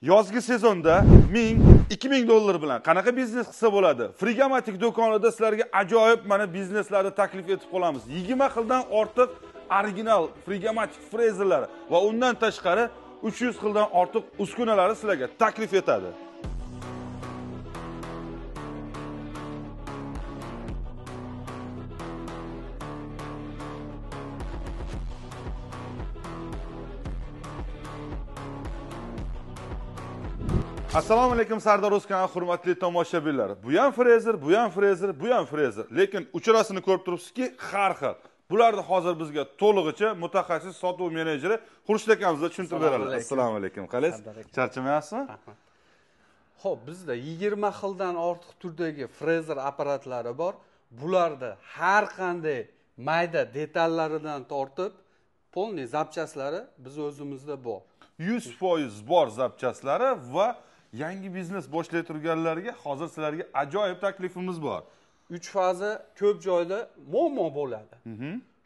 Yozgi sezonda 1000-2000 dollar bilan qanaqa biznes qilsa bo'ladi? Frigomatik do'konida sizlarga ajoyib mana bizneslarni taklif etib qolamiz. 20 xildan ortiq original frigomatik frezerlari va undan tashqari 300 xildan ortiq uskunalari sizlarga taklif etadi. Assalomu alaykum Sardor Uz kanali hurmatli tomoshabinlar. Bu ham frezer, bu ham frezer, bu ham frezer. Lekin ucharasini ko'rib turibsizki, har xil. Bularni hozir bizga to'lig'icha mutaxassis sotuv menejeri Xurshid akamizga tushuntirib beradi. Assalomu alaykum. Qalaysiz? Charchamayapsizmi? Xo'p, bizda 20 xildan ortiq turdagi frezer apparatlari bor. Bularda har qanday mayda detallaridan tortib, polniy zapchaslari biz o'zimizda bor. 100% bor zapchaslari va yangi biznes boshlay turganlarga hozir sizlarga ajoyib taklifimiz bor. 3 faza ko'p joyda muammo bo'ladi.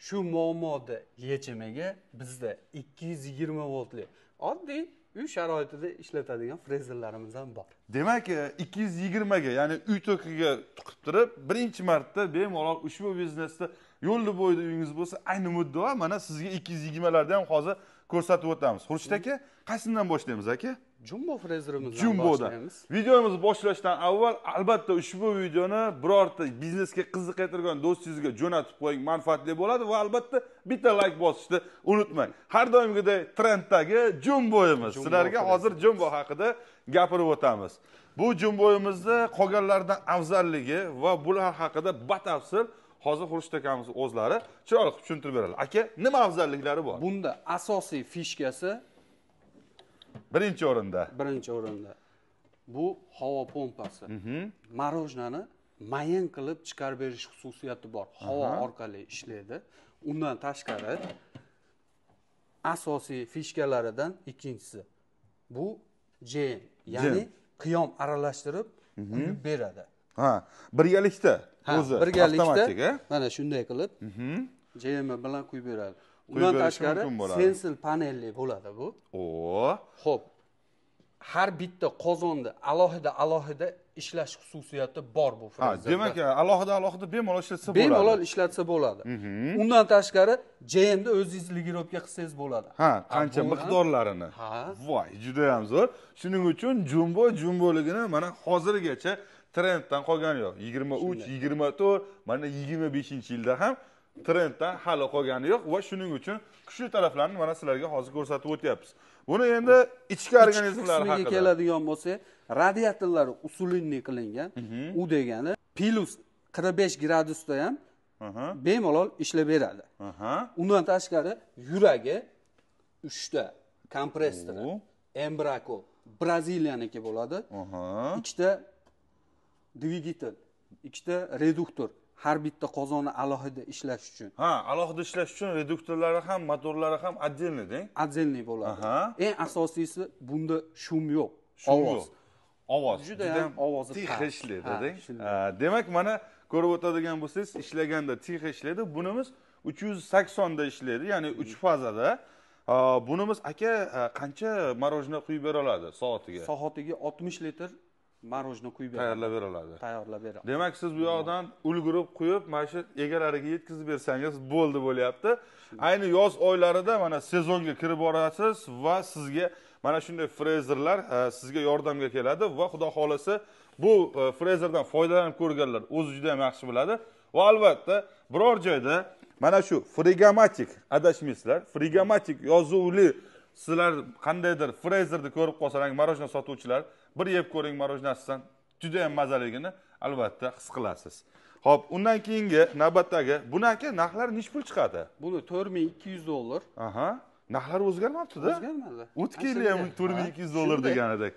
Shu muammoni yechimiga bizda 220 voltli oddiy uy sharoitida ishlatadigan frezerlarimiz ham bor. Demak, 220 ga, ya'ni uy tokiga tiqib turib, birinchi marta bemalol ushbu biznesda yo'lni bo'yida uyingiz bo'lsa, ayni muddao mana sizga 220 larda ham hozir ko'rsatib o'tamiz. Xurshid aka, qaysidan boshlaymiz aka? Jumbo frezerimizdan boshlaymiz. Videomizni boshlashdan avval albatta ushbu videoni birorta biznesga qiziqayotgan do'stingizga jo'natib qo'ying, manfaatli bo'ladi va albatta bitta like bosishni unutmang. Har doimgidek trenddagi jumboyimiz. Sizlarga hozir jumbo haqida gapirib o'tamiz. Bu jumboyimizni qolganlardan afzalligi va bular haqida batafsil hozir Xurshid akamiz o'zlari chiroyli qilib tushuntirib beradi. Aka, nima afzalliklari bor? Bunda asosiy fishkasi birinchi o'rinda. Birinchi o'rinda. Bu havo pompasi. Marojnani mayin qilib chiqarib berish xususiyati bor. Havo orqali ishlaydi. Undan tashqari asosiy fishkalaridan ikkinchisi bu JM, ya'ni qiyom aralashtirib quyib beradi. Ha, birgalikda o'zi avtomatik, mana shunday qilib JM bilan quyib beradi. Undan tashqari sensor panelli bo'ladi bu. Xo'p. Har bitta qozonda alohida ishlash xususiyati bor bu frezerda. Demak, alohida bemalol ishlatsa bo'ladi. Bemalol ishlatsa bo'ladi. Undan tashqari JMda o'zingiz ligirovka qilsangiz bo'ladi. Ha, qancha miqdorlarini. Voy, juda ham zo'r. Shuning uchun jumbo jumboligini mana hozirgacha trenddan qolgani yo'q. 23, 24, mana 25-yilda ham trenddan hali qolgani yo'q va shuning uchun kuchli taraflarini mana sizlarga hozir ko'rsatib o'tyapmiz. Buni endi ichki organizmlar haqida keladigan bo'lsak, radiatorlar usulinniy qilingan. U degani plus 45 gradusda ham bemalol ishlab beradi. Undan tashqari yuragi 3 ta kompressori, Embraco Braziliyaniki bo'ladi. 2 ta dvigatel, 2 ta reduktor. Har bitta qozonni alohida ishlash uchun. Ha, alohida ishlash uchun reduktorlari ham, motorlari ham отдельный deng. Отдельный bo'ladi. Eng asosiysi bunda shum yo'q. Ovoz. Ovoz. Juda ham ovozi tix ishlaydi deng. Demak, mana ko'rib o'tadigan bo'lsangiz, ishlaganda tix ishlaydi. Bunimiz 380 da ishlaydi, ya'ni 3 fazada. Bunimiz aka qancha marojna quyib bera oladi soatiga? Soatiga 60 litr marojna quyib beradi. Tayyorlab bera oladi. Tayyorlab beradi. Demak, siz bu yoqdan ulgurib quyib, mana shu egalariga yetkazib bersangiz bo'ldi bo'lyapti. Ayni yoz oylarida mana sezonga kirib borasiz va sizga mana shunday frezerlar sizga yordamga keladi va xudo xolasa bu frezerdan foydalanib ko'rganlar o'zi juda ham yaxshi biladi va albatta biror joyda mana shu frigomatik, adashmaysizlar, frigomatik yozuvli sizlar qandaydir frezerni ko'rib qolsangiz, marojna sotuvchilar bir yeb ko'ring marojnasidan juda ham mazaligini albatta his qilasiz. Xo'p, undan keyingi navbatdagi buni aka narxlari necha pul chiqadi? Buni 4200 dollar. Aha. Narxlari o'zgarmabdi-da? O'zgarmadi. O'tgan yili ham 4200 dollar degan edik.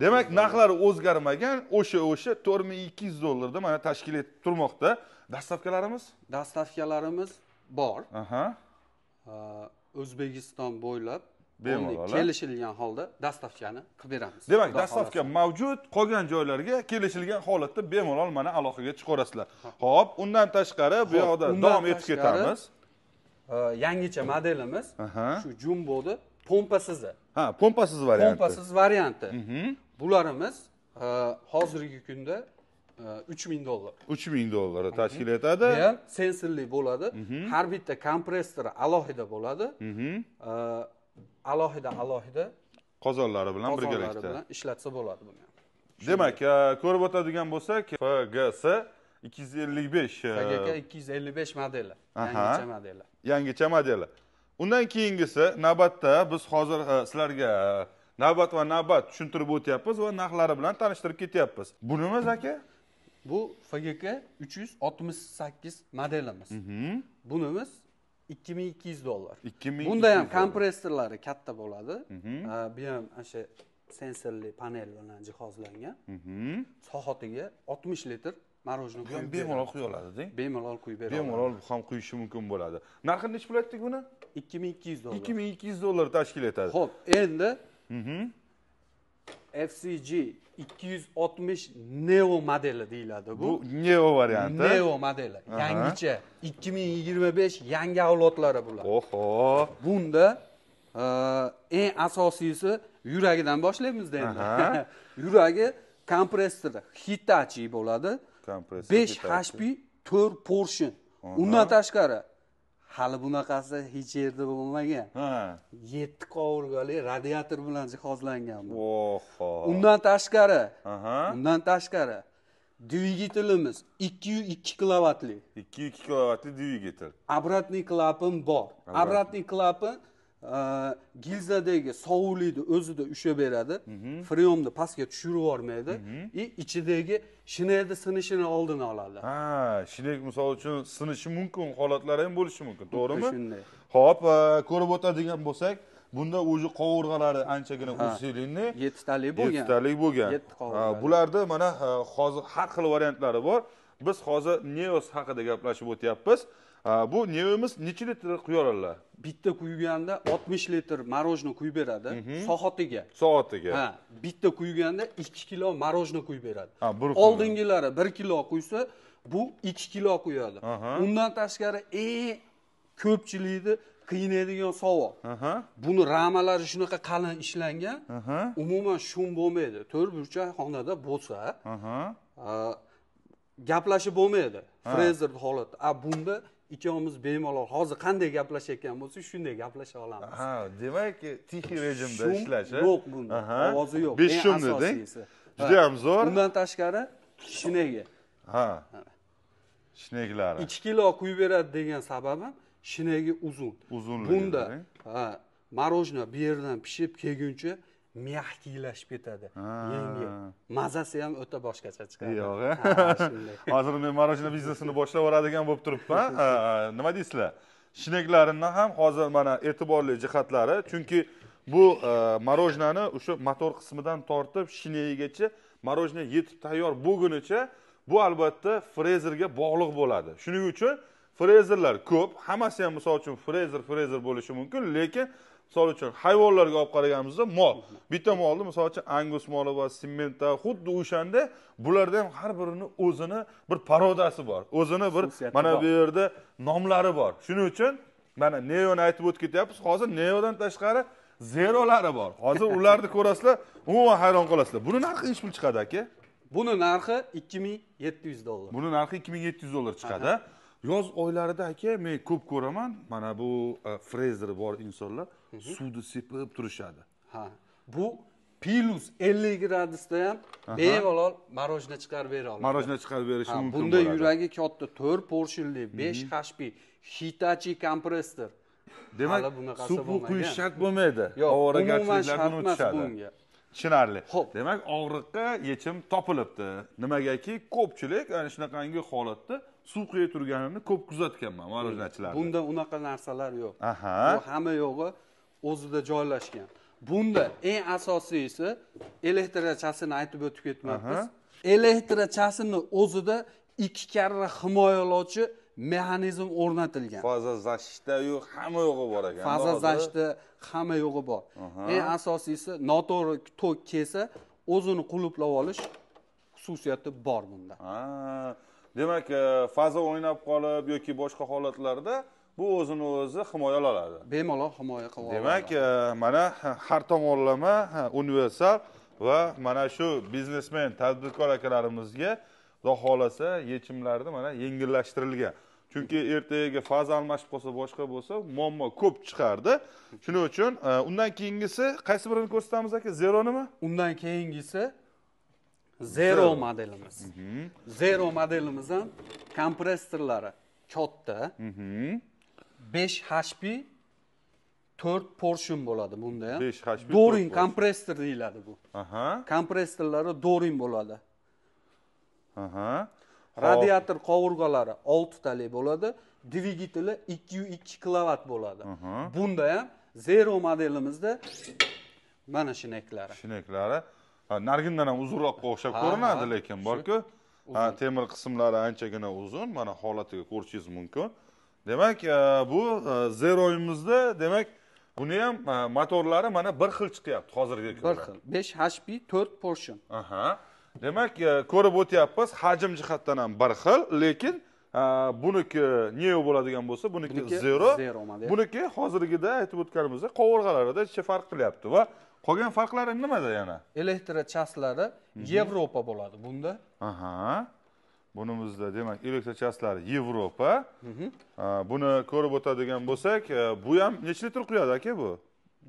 Demak, narxlari o'zgarmagan, o'sha 4200 dollarda mana tashkil etib turmoqda. Dastavkalarimiz? Dastavkalarimiz bor. Aha. O'zbekiston bo'ylab bemalol kelishilgan holda dastavkani qilib beramiz. Demak, dastavka mavjud, qolgan joylarga kelishilgan holatda bemalol mana aloqaga chiqarasizlar. Xo'p, undan tashqari bu yoqda davom etib ketamiz. Yangicha modelimiz shu jumboda Pompasizi. Ha, pompasiz varianti. Pompasiz varianti. Bularimiz hozirgi kunda $3000. $3000 tashkil etadi. Bu ham sensorli bo'ladi. Har bitta kompressori alohida bo'ladi. Alohida alohida qozonlari bilan birgalikda ishlatsa bo'ladi buni. Demak, ko'rib o'tadigan bo'lsak, FGS 255, FGK 255 modeli, yangicha modeli. Yangicha modeli. Undan keyingisi navbatda biz hozir sizlarga navbat va navbat tushuntirib o'tyapmiz va narxlari bilan tanishtirib ketyapmiz. Bunimiz aka? Bu FGK 368 modelimiz. Bunimiz $2200. Bunda ham kompressorlari katta bo'ladi. Bu ham o'sha sensorli panel bilan jihozlangan. Soatiga 60 litr marojni quyib bemalol quya oladi, deng? Bemalol quyib beradi. Bemalol ham quyishi mumkin bo'ladi. Narxi necha pul aytdik buni? $2200. $2200 tashkil etadi. Xo'p, endi FCG 260 Neo modeli deyiladi bu. Bu Neo varianti. Neo modeli. Yangicha 2025 yangi avlodlari bular. Oho. Bunda eng asosiysi yuragidan boshlaymiz endi. Yuragi kompressori Hitachi bo'ladi. Kompressor 5 HP 4 portion. Undan tashqari hali bunaqasi hech yerda bo'lmagan. 7 qovurg'ali radiator bilan jihozlangan bu. Oho. Undan tashqari, undan tashqari dvigatelimiz 202 kilovatli. 202 kilovatli dvigatel. Обратный klapan bor. Обратный klapan gilzadagi sovuqlikni o'zida ushlab beradi. Freonni pastga tushirib yubormaydi. Ichidagi shinelni sinishini oldini oladi. Ha, shinek misol uchun sinishi mumkin holatlari ham bo'lishi mumkin, to'g'rimi? Shunday. Xo'p, ko'rib o'tadigan bo'lsak, bunda o'zi qovurg'alari anchagina usilinni 7 talik bo'lgan. 7 talik bo'lgan. Bularda mana hozir har xil variantlari bor. Biz hozir Neos haqida gaplashib o'tyapmiz. Bu Neo'miz necha litr quya oladi? Bitta quyganda 60 litr marojni quyib beradi soatiga. Soatiga. Ha, bitta quyganda 2 kilo marojni quyib beradi. Oldingilari 1 kilo quysa, bu 2 kilo quyadi. Undan tashqari eng ko'pchilikni qiynaydigan savol. Buni ramalari shunaqa qalin ishlangan, umuman shum bo'lmaydi. To'rt burchak xonada bo'lsa, gaplashib bo'lmaydi. Freezer holatda. A bunda ikkovimiz bemalol hozir qanday gaplashayotgan bo'lsa, shunday gaplasha olamiz. Ha, demak, tixi rejimda ishlashi. Yo'q bunda. Ovozi yo'q. Beshumni deng. Juda ham zo'r. Undan tashqari shinegi. Ha. Shineklari. 2 kilo quyib beradi degan sababim shinegi uzun. Uzunligi. Bunda ha, marojna bu yerdan pishib kelguncha mягкийлashib ketadi. Yengil. Mazasi ham o'ta boshqacha chiqadi. Yo'q. Hozir men marojna biznesini boshlab yuboradigan bo'lib turibman. Nima deysizlar? Shineklarini ham hozir mana e'tiborli jihatlari, chunki bu marojnani o'sha motor qismidan tortib shinegigacha marojna yetib tayyor bo'lgunicha bu albatta frezerga bog'liq bo'ladi. Shuning uchun frezerlar ko'p, hammasi ham misol uchun frezer bo'lishi mumkin, lekin misol uchun hayvonlarga olib qaraganimizda mol, bitta molni misol uchun angus moli va simmental, xuddi o'shanda bularda ham har birini o'zini bir parodasi bor, o'zini bir mana bu yerda nomlari bor. Shuning uchun mana Neo'ni aytib o'tib ketyapmiz. Hozir Neo'dan tashqari Zerolari bor. Hozir ularni ko'rasizlar, umuman hayron qolasizlar. Buni narxi necha pul chiqadi aka? Buni narxi $2700. Buni narxi $2700 chiqadi. Yoz oylarida aka men ko'p ko'raman, mana bu frezeri bor insonlar suvni sepib turishadi. Ha, bu plus 50 gradusda ham bemalol marojna chiqarib bera oladi. Marojna chiqarib berishi mumkin bo'ladi. Bunda yuragi katta 4 porshinli 5 HP Hitachi kompressor. Demak, suv quyish shart bo'lmaydi. Ovoragarchiliklardan o'tishadi. Tushunarli. Demak, og'riqqa yechim topilibdi. Nimagaki ko'pchilik ana shunaqangi holatda suv quyib turganini ko'p kuzatganman marojnachilarda. Bunda unaqa narsalar yo'q. Bu hamma yo'g'i o'zida joylashgan. Bunda eng asosiysi elektrochasini aytib o'tib ketmabmiz. Elektrochasini o'zida 2 karra himoyalovchi mexanizm o'rnatilgan. Faza защита yo'q, hamma yo'g'i bor ekan. Faza защита hamma yo'g'i bor. Eng asosiysi noto'g'ri tok kelsa o'zini qulflab olish xususiyati bor bunda. Demak, faza o'ynab qolib yoki boshqa holatlarda Bu o'zini o'zi himoya oladi. Bemalol himoya qila oladi. Demak, mana har tomonlama universal va mana shu biznesmen, tadbirkor akalarimizga Xudo xolasa yechimlarni mana yengillashtirilgan. Chunki ertaga faza almashib qolsa, boshqa bo'lsa, muammo ko'p chiqardi. Shuning uchun undan keyingisi qaysi birini ko'rsatamiz aka? Zeronimi? Undan keyingisi Zero modelimiz. Zero modelimiz ham kompressorlari katta. 5 HP 4 portion bo'ladi bunda ham. 5 HP Dorin kompressor deyiladi bu. Kompressorlari Dorin bo'ladi. Radiator qovurg'alari 6 talik bo'ladi, dvigateli 202 kilovat bo'ladi. Bunda ham Zero modelimizda mana shinaklari. Shinaklari nargindan ham uzunroqqa o'xshab ko'rinadi, lekin borku, temir qismlari anchagina uzun, mana holatiga ko'rishingiz mumkin. Demak, bu Zero'imizda, demak, buni ham motorlari mana bir xil chiqyapti hozirgi kunda. Bir xil. 5 HP 4 portion. Demak, ko'rib o'tyapmiz, hajm jihatdan ham bir xil, lekin buniki Neo bo'ladigan bo'lsa, buniki Zero. Buniki hozirgida aytib o'tganimizdek qovurg'alarida ancha farq qilyapti va qolgan farqlari nimada yana? Elektrochaslari Yevropa bo'ladi bunda. Bunimizda demak elektrochaslari Yevropa. Buni ko'rib o'tadigan bo'lsak, bu ham necha litr quyadi aka bu?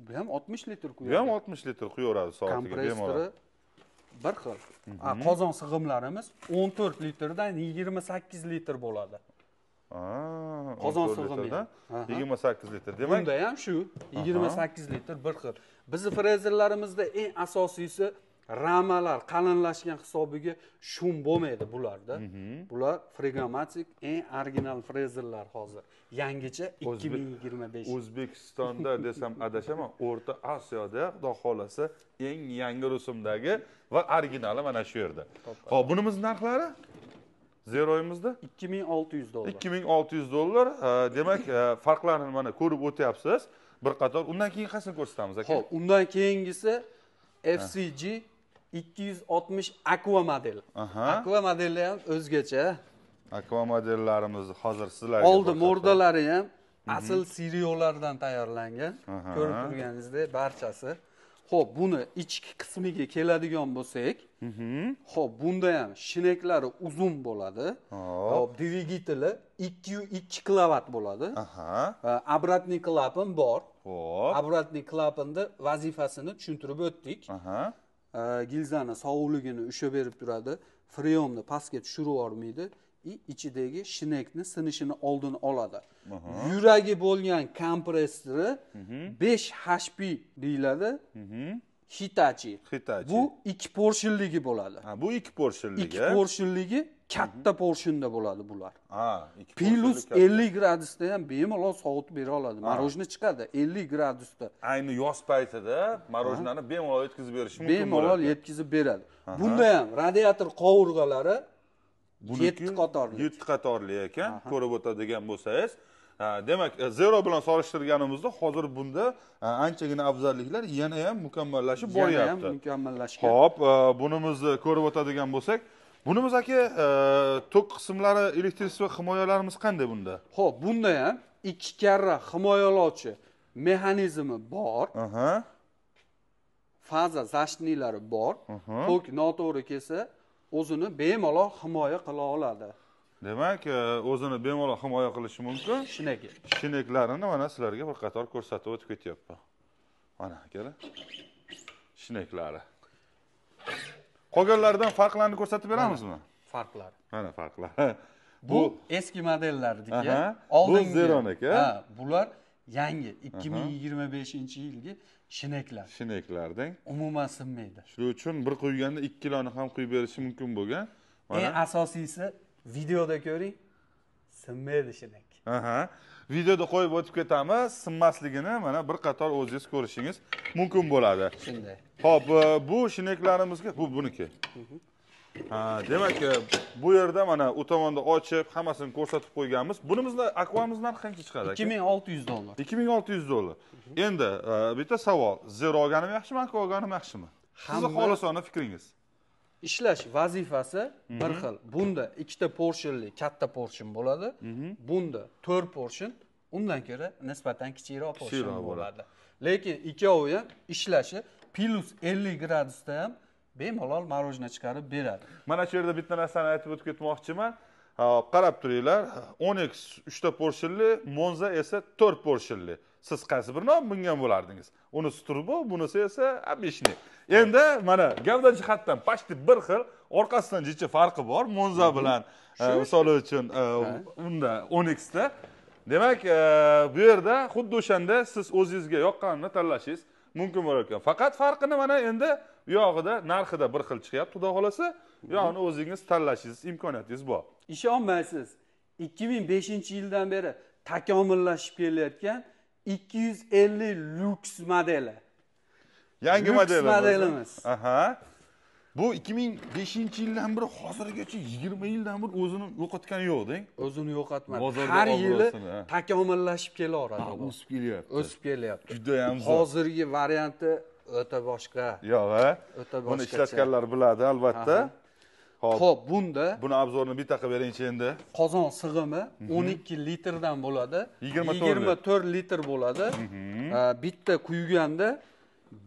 Bu ham 60 litr quyadi. Bu ham 60 litr quyaveradi soatiga bemalol. Bir xil. Qozon sig'imlarimiz 14 litrdan 28 litr bo'ladi. Qozon sig'imi 28 litr. Demak, bunda ham shu 28 litr bir xil. Bizi frezerlarimizda eng asosiysi ramalar qalinlashgan hisobiga shum bo'lmaydi bularda. Bular Fregomatic eng original frezerlar hozir. Yangicha 2025. O'zbekistonda desam adashaman, O'rta Osiyoda Xudo xolasa eng yangi rusumdagi va originali mana shu yerda. Xo'p, bunimiz narxlari? Zero'imizda 2600 dollar. 2600 dollar. Demak, farqlarini mana ko'rib o'tyapsiz. Bir qator. Undan keyin qaysini ko'rsatamiz aka? Xo'p, undan keyingisi FCG 260 Aqua model. Aqua modeli ham o'zgacha. Aqua modellarimizni hozir sizlarga oldi mordalari ham asl siriyolardan tayyorlangan. Ko'rib turganingizdek barchasi. Xo'p, buni ichki qismiga keladigan bo'lsak, xo'p, bunda ham shinaklari uzun bo'ladi. Xo'p, dvigateli 202 kilovat bo'ladi. Обратный klapan bor. Xo'p. Обратный klapanda vazifasini tushuntirib o'tdik. Gilzani sovuqligini ushlab berib turadi, freonni pastga tushirib yubormaydi, ichidagi shinakni sinishini oldini oladi. Yuragi bo'lgan kompressori 5 HP deyiladi. Hitachi. Bu 2 porshinligi bo'ladi. Bu 2 porshinligi. 2 porshinligi katta porshinda bo'ladi bular. Plus 50 gradusda ham bemalol sovutib bera oladi. Morojni chiqadi 50 gradusda. Ayni yoz paytida morojnani bemalol yetkazib berishi mumkin bo'ladi. Bemalol yetkazib beradi. Bunda ham radiator qovurg'alari 7 qatorli. 7 qatorli ekan, ko'rib o'tadigan bo'lsangiz. Demak, Zero bilan solishtirganimizda hozir bunda anchagina afzalliklar yana ham mukammallashib boryapti. Yana ham mukammallashgan. Xo'p, bunimizni ko'rib o'tadigan bo'lsak, bunimiz aka tok qismlari, elektrik va himoyalarimiz qanday bunda? Xo'p, bunda ham 2 karra himoyalovchi mexanizmi bor. Faza zashtniylari bor. Tok noto'g'ri kelsa, o'zini bemalol himoya qila oladi. Demak, o'zini bemalol himoya qilishi mumkin. Shinaki. Shinaklarini mana sizlarga bir qator ko'rsatib o'tib ketyapman. Mana akalar. Shinaklari. Qolganlaridan farqlarini ko'rsatib beramizmi? Farqlari. Mana farqlar. Bu eski modellarniki. Oldingi. Bu Zeroniki. Ha, bular yangi 2025-yilgi shinaklar. Shinaklardan umuman sinmaydi. Shuning uchun bir quyganda 2 kiloni ham quyib berishi mumkin bo'lgan. Eng asosiysi videoda ko'ring, sinmaydi shinak. Videoda qo'yib o'tib ketamiz, sinmasligini mana bir qator o'zingiz ko'rishingiz mumkin bo'ladi. Shunday. Xo'p, bu shinaklarimizga, bu buniki. Demak, bu yerda mana u tomonda ochib, hammasini ko'rsatib qo'yganmiz. Bunimizni Aquamiz narxi qancha chiqadi aka? 2600 dollar. 2600 dollar. Endi bitta savol, Zero olganim yaxshimi, Aqua olganim yaxshimi? Sizni xolisona fikringiz. Ishlash vazifasi bir xil. Bunda 2 ta porshinli katta porshin bo'ladi. Bunda 4 porshin Undan ko'ra nisbatan kichikroq porshin bo'ladi. Lekin ikkovi ham ishlashi plus 50 gradusda ham bemalol morojna chiqarib beradi. Mana shu yerda bitta narsani aytib o'tib ketmoqchiman. Hop, qarab turinglar. Onyx 3 ta porshinli, Monza esa 4 porshinli. Siz qaysi birini olib mingan bo'lardingiz? Unisi turbo, bunisi esa обычный. Endi mana gavda jihatdan почти bir xil, orqasidan jicha farqi bor Monza bilan, misol uchun unda Onyxda. Demak, bu yerda xuddi o'shanda siz o'zingizga yoqqanini tanlashingiz mumkin bo'lar ekan. Faqat farqini mana endi u yog'ida narxida bir xil chiqyapti, xudo xolasa, u yog'ini o'zingiz tanlashingiz imkoniyatingiz bor. Ishonmaysiz, 2005-yildan beri takomillashib kelayotgan 250 lyuks modeli. Yangi modelimiz. Aha. Bu 2005-yildan beri hozirgacha 20 yildan beri o'zini yo'qotgani yo'q, deng? O'zini yo'qotmadi. Har yili takomillashib kelaveradi. O'sib kelyapti. O'sib kelyapti. Juda ham zo'r. Hozirgi varianti o'ta boshqa. Yo'q, ha? O'ta boshqa. Buni ishlatganlar biladi albatta. Xo'p, bunda buni obzorni bitta qilib beringchi endi. Qozon sig'imi 12 litrdan bo'ladi. 24 litr bo'ladi. Bitta quyganda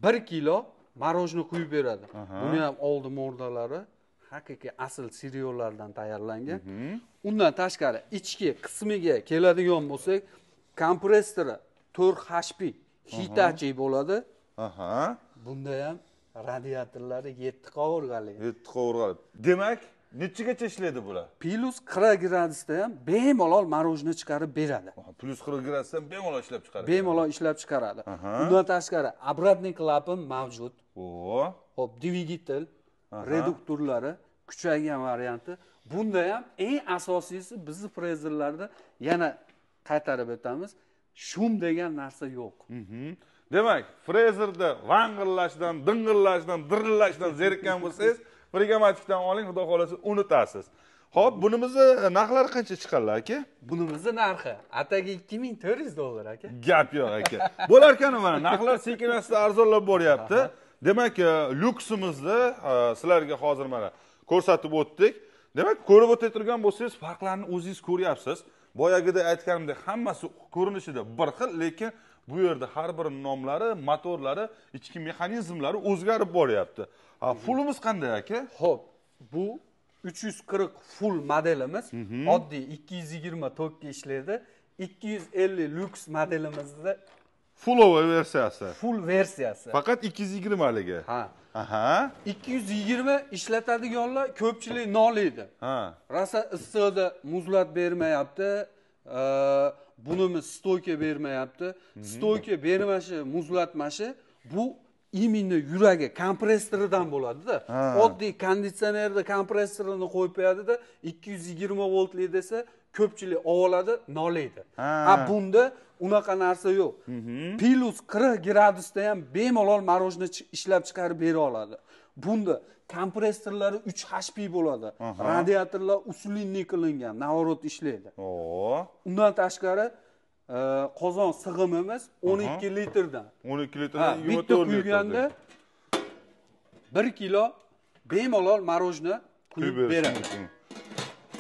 1 kilo morojni quyib beradi. Buni ham oldi mordalari haqiqiy asl seriallardan tayyorlangan. Undan tashqari ichki qismiga keladigan bo'lsak, kompressori 4 HP Hitachi bo'ladi. Bunda ham radiatorlari 7 qovurg'ali. 7 qovurg'ali. Demak, nechagacha ishlaydi bular? Plus 40 gradusda ham bemalol morojni chiqarib beradi. Plus 40 gradusda ham bemalol ishlab chiqaradi. Bemalol ishlab chiqaradi. Undan tashqari обратный klapan mavjud. Xo'p, dvigatel, reduktorlari kuchaygan varianti. Bunda ham eng asosiysi bizni frezerlarda yana qaytarib o'tamiz. Shum degan narsa yo'q. Demak, frezerda vang'illashdan, ding'illashdan, dirillashdan zerikkan bo'lsangiz, Frigomatikdan oling, xudo xolasa unutasiz. Xo'p, bunimizni narxlari qancha chiqadilar aka? Bunimizni narxi atagi $2400 aka. Gap yo'q aka. Bo'lar ekan mana narxlar sekin-asta arzonlab boryapti. Demak, lyuksimizni sizlarga hozir mana ko'rsatib o'tdik. Demak, ko'rib o'tayotgan bo'lsangiz, farqlarni o'zingiz ko'ryapsiz. Boyagida aytganimdek, hammasi ko'rinishida bir xil, lekin bu yerda har bir nomlari, motorlari, ichki mexanizmlari o'zgarib boryapti. Fullimiz qanday aka? Xo'p, bu 340 full modelimiz oddiy 220 tokka ishlaydi. 250 lyuks modelimizda fullover versiyasi. Full versiyasi. Faqat 220 ligi. Ha. Aha. 220 ishlatadiganlar ko'pchilik noliydi. Ha. Rosa issiqda muzlat bermayapti. Bunimiz stoyka bermayapti. Stoyka bermashi, muzlatmashi bu imini yuragi kompressoridan bo'ladi-da. Oddiy konditsionerda kompressorini qo'yib qo'yadi-da, 220 voltli desa ko'pchilik oladi, noliydi. A bunda unaqa narsa yo'q. Plus 40 gradusda ham bemalol morojni ishlab chiqarib bera oladi. Bunda kompressorlari 3 HP bo'ladi. Radiatorlar usulinniy qilingan, navorot ishlaydi. Undan tashqari qozon sig'imimiz 12 litrdan. 12 litrdan 24 bitta quyganda 1 kilo bemalol morojni quyib beradi.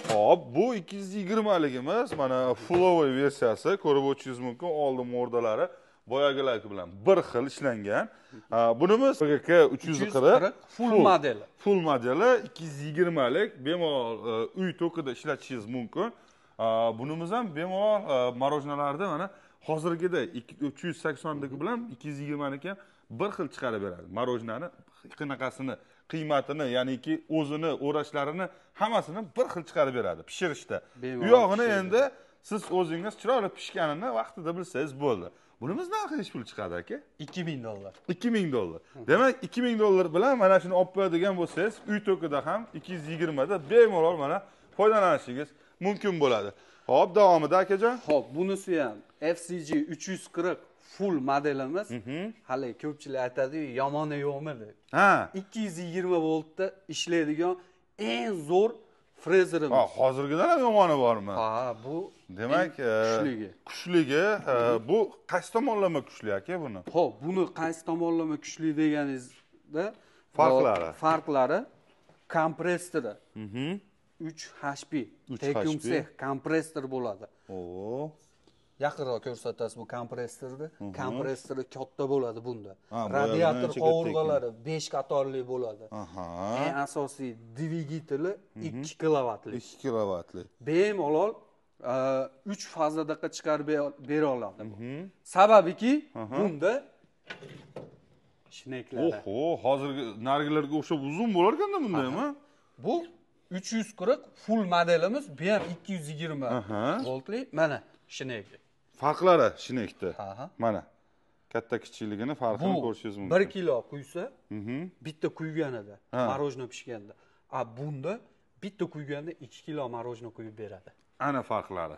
Xo'p, bu 220 ligimiz mana fullover versiyasi, ko'rib o'tishingiz mumkin, oldi mordalari boyagilar bilan bir xil ishlangan. Bunimiz PGK 340 full modeli. Full modeli 220 lik bemalol uy tokida ishlatishingiz mumkin. Bunimiz ham bemalol morojnalarda mana hozirgida 380 dagi bilan 220 niki ham bir xil chiqarib beradi. Morojnani qanaqasini, qiymatini, ya'niki o'zini o'rashlarini hammasini bir xil chiqarib beradi pishirishda. U yog'ini endi siz o'zingiz chiroyli pishganini vaqtida bilsangiz bo'ldi. Bunimiz narxi necha pul chiqadi aka? $2000. $2000. Demak, $2000 bilan mana shuni olib qo'yadigan bo'lsangiz, uy tokida ham 220 da bemalol mana foydalanishingiz mumkin bo'ladi. Xo'p, davomida akajon. Xo'p, bunisi ham FCG 340 full modelimiz. Hali ko'pchilik aytadi-yu, yomoni yo'qmi deb. Ha. 220 voltda ishlaydigan eng zo'r frezerimiz. Ha, hozirgidan ham yomoni bormi? Ha, bu demak kuchligi. Kuchligi, bu qaysi tomonlama kuchli aka buni? Xo'p, buni qaysi tomonlama kuchli deganingizda farqlari. Farqlari kompressori. 3 HP Tecumseh kompressor bo'ladi. Yaqinroq ko'rsatasiz bu kompressorni. Kompressori katta bo'ladi bunda. Radiator qovurg'alari 5 qatorli bo'ladi. Eng asosiy dvigateli 2 kilovatli. 2 kilovatli. Bemalol 3 fazadaqa chiqarib bera oladi bu. Sababiki bunda shneklar. Oho, hozirgi nargilarga o'xshab uzun bo'lar ekanda bunda ham, ha? Bu 340 full modelimiz, bu ham 220 voltli. Mana shneki. Farqlari shnekda. Mana katta kichikligini farqini ko'rishingiz mumkin. 1 kilo quysa, bitta quyganida, morojno pishganda. A bunda bitta quyganda 2 kilo morojno quyib beradi. Ana farqlari.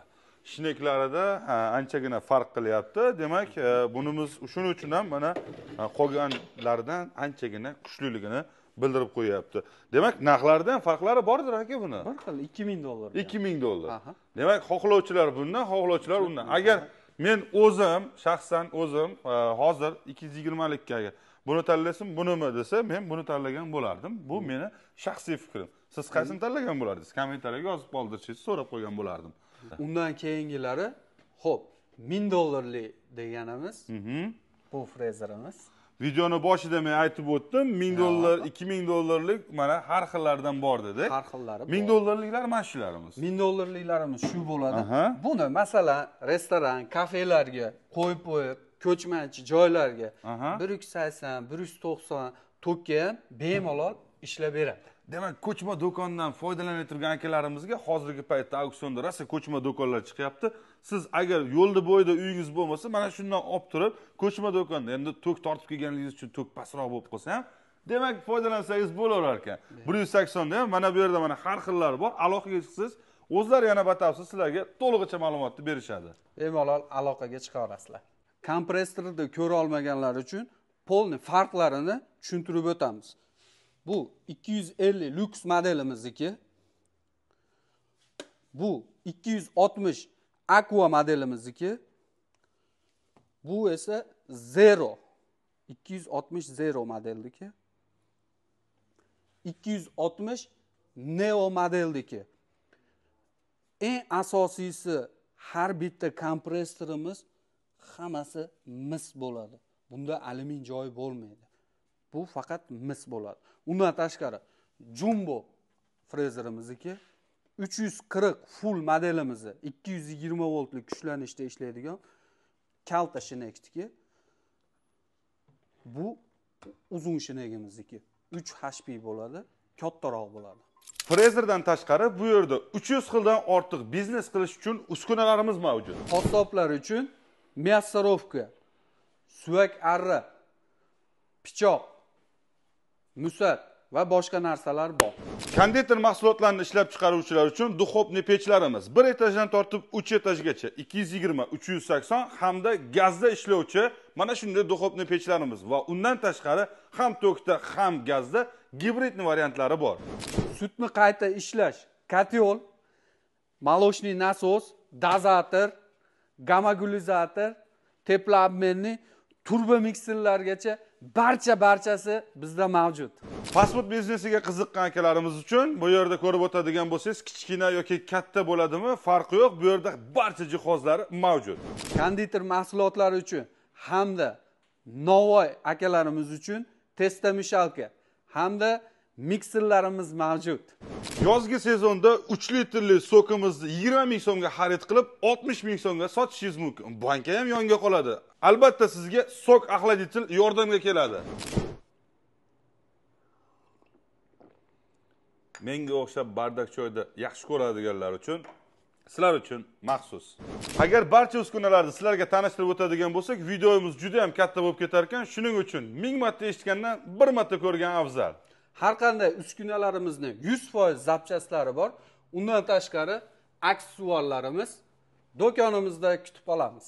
Shneklarida anchagina farq qilyapti. Demak, bunimiz shuning uchun ham mana qolganlaridan anchagina kuchliligini bildirib qo'yapti. Demak, narxlarida ham farqlari bordir aka buni. Bir xil $2000. $2000. Demak, xohlovchilar bundan, xohlovchilar undan. Agar men o'zim, shaxsan o'zim hozir 220 likka agar buni tanlasim, bunimi desa, men buni tanlagan bo'lardim. Bu meni shaxsiy fikrim. Siz qaysini tanlagan bo'lardingiz? Kommentariyaga yozib qoldirishingizni so'rab qo'ygan bo'lardim. Undan keyingilari, xo'p, $1000 deganimiz bu frezerimiz. Videoni boshida men aytib o'tdim, $1000, $2000lik mana har xillaridan bor dedik. Har xillari bor. $1000liklar mana shularimiz. $1000liklarimiz shu bo'ladi. Buni masalan, restoran, kafelarga qo'yib qo'yib, ko'chmanchi joylarga 180, 190 tokka ham bemalol ishlab beradi. Demak, ko'chma do'kondan foydalanib turgan akalarimizga hozirgi paytda auksionda rosa ko'chma do'konlar chiqyapti. Siz agar yo'lda bo'yida uyingiz bo'lmasa, mana shundan olib turib, ko'chma do'konda endi tok tortib kelganingiz uchun tok pastroq bo'lib qolsa ham, demak foydalansangiz bo'laverar ekan. 180 da ham mana bu yerda mana har xillari bor. Aloqaga chiqsiz, o'zlari yana batafsil sizlarga to'lig'icha ma'lumotni berishadi. Bemalol aloqaga chiqa olasizlar. Kompressorni ko'ra olmaganlar uchun polni farqlarini tushuntirib o'tamiz. Bu 250 lüks modelimizniki. Bu 260 Aqua modelimizniki. Bu esa Zero. 260 Zero modelniki. 260 Neo modelniki. Eng asosiysi har bitta kompressorimiz hammasi mis bo'ladi. Bunda alyumin joyi bo'lmaydi. Bu faqat mis bo'ladi. Undan tashqari Jumbo frezerimizniki 340 full modelimizni 220 voltlik kuchlanishda ishlaydigan kalta shnekniki. Bu uzun shnegimizniki 3 HP bo'ladi, kattaroq bo'ladi. Frezerdan tashqari bu yerda 300 xildan ortiq biznes qilish uchun uskunalarimiz mavjud. Qassoblar uchun мясорубка, suyak arra, pichoq, musat va boshqa narsalar bor. Konditer mahsulotlarini ishlab chiqaruvchilar uchun duxovniy pechlarimiz 1 etajdan tortib 3 etajgacha 220, 380 hamda gazda ishlovchi mana shunday duxovniy pechlarimiz va undan tashqari ham tokda ham gazda gibridni variantlari bor. Sutni qayta ishlash, kotyol, молочный nasos, dozator, gomogulizator, teploobmenni, turbo mikserlargacha barchasi bizda mavjud. Fast food biznesiga qiziqqan akalarimiz uchun bu yerda ko'rib o'tadigan bo'lsangiz, kichkina yoki katta bo'ladimi, farqi yo'q, bu yerda barcha jihozlar mavjud. Konditer mahsulotlari uchun hamda Navoiy akalarimiz uchun testomishalka hamda mikserlarimiz mavjud. Yozgi sezonda 3 litrli sokimizni 20 ming so'mga xarid qilib 60 ming so'mga sotishingiz mumkin. Banka ham yonga qoladi. Albatta sizga sok axladitil yordamga keladi. Menga o'xshab bardak choyni yaxshi ko'radiganlar uchun, sizlar uchun maxsus. Agar barcha uskunalarni sizlarga tanishtirib o'tadigan bo'lsak, videomiz juda ham katta bo'lib ketar ekan. Shuning uchun 1000 marta eshitgandan 1 marta ko'rgan afzal. Har qanday uskunalarimizni 100% zapchaslari bor. Undan tashqari aksessuarlarimiz do'konimizda kutib olamiz.